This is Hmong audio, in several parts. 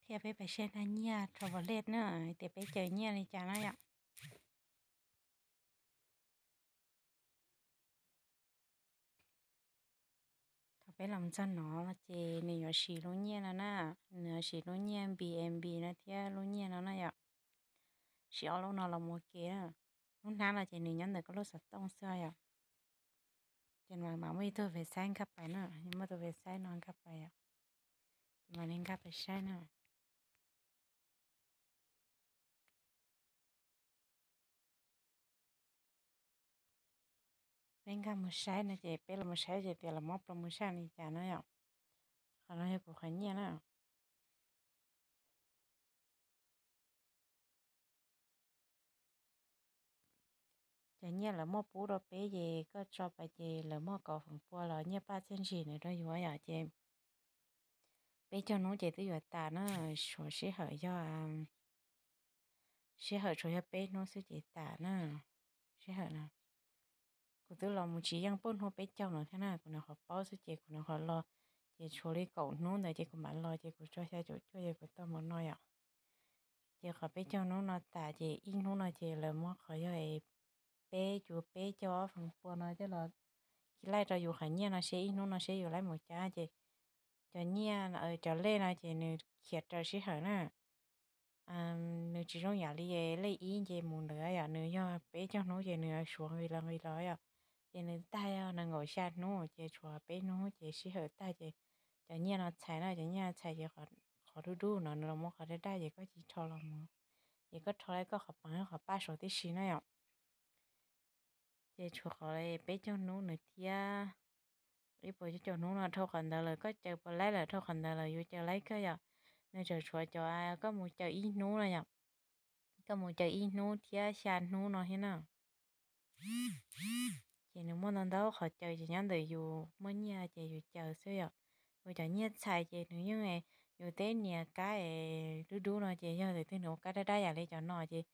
Thiab peb pais saib hnab nyiaj travel na, tias peb caw nyiaj li cas na yom. Thaum peb los txog no ces nws yuav siv lub nyiaj no na, nws yuav siv lub nyiaj B N B no thiab lub nyiaj no na yom. Siv ob lub no los mus ua ke na. Lub hnab no ces nws nyob ntawm koj lub xov tooj xwb yom. Ces mas mam muaj ib tug website nkag pais na, muaj tus website no nkag pais yom. Ces mam li nkag pais saib na. Peb nkag mus saib no ces peb los mus saib ces tias lawv muab plhws mus saib li cas na yom. Qhov no yog kuv qhov nyiaj na. Cov nyiaj lawv muab pub rau peb ces koj tso pais ces lawv muab kaum feem pua los nyiaj paj txiaj ntsig ntawd rau yus yom. Ces peb caug hnub ces twb yuav tas na, tshuav sij hawm yog, sij hawm tshuav yog peb hnub xwb ces tas na. Sij hawm no kuv twb los mus tsis yeej paj hnub peb caug no thiab na, kuv nws qhov paub xwb ces kuv nws qhov los, ces tshuav li kaum hnub ntawd ces kuv mam los ces kuv tso xya caum cuaj ces kuv tau mus no yom. Ces qhov peb caug hnub no tas ces ib hnub no ces lawv muab qhov yog peb cuv peb caug ob feem pua no coj los laij rau yus qhov nyiaj no seb ib hnub no seb yus laij mus cas ces cov nyiaj, cov lej no ces nws khiav raws sij hawm na. Nws tsis zoo yam li lej ib nce mus ntawd yom, nws yog peb caug hnub ces nws suav nqis los nqis los yom. Ces nws tag yog nees nkaum xya hnub ces tshuav peb hnub ces sij hawm tag ces cov nyiaj no txhais na, cov nyiaj no txhais ces qhov dub dub no nws los mus qhov daj daj ces koj cia li rho los mus. Ces koj rho li koj qhov peev qhov paj saud tib si na yom. Ces tshuav qhov peb caug hnub nws thiab ib puas cuaj caum hnub no dhau qhov ntawd lawm, koj caw puas laij lawm dhau qhov ntawd lawm yus caw laij kawg yom. Nws tseem tshuav cov koj mus caw ib hnub no yom, koj mus caw ib hnub thiab xya hnub no thiab na. Ces nws muaj ntau ntau qhov caw ces nyob ntawm yus muaj nyiaj ces yus caw xwb yom. Yus cov nyiaj txhais ces nws yeej, yus teb nias kab dub dub no ces yog tus twg nws ua kab daj daj yam li cov no ces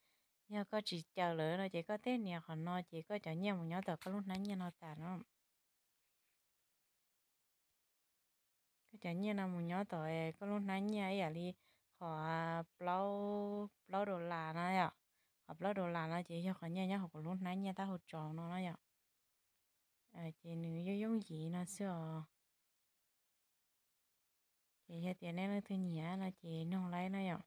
yog koj tsis caw lawm no ces koj teb nias qhov no ces koj cov nyiaj mus nyob tom koj lub hnab nyiaj no tas no. Koj cov nyiaj no mus nyob tom koj lub hnab nyiaj ib yam li qhov plaub dollar no yom. Qhov plaub dollar no ces yog qhov nyiaj nyob hauv kuv lub hnab nyiaj taub hau tsaus no no yom. Ces nws yooj yooj yim no xwb os. Ces yog tias nej leej twg nyiam no ces nug laij no yom.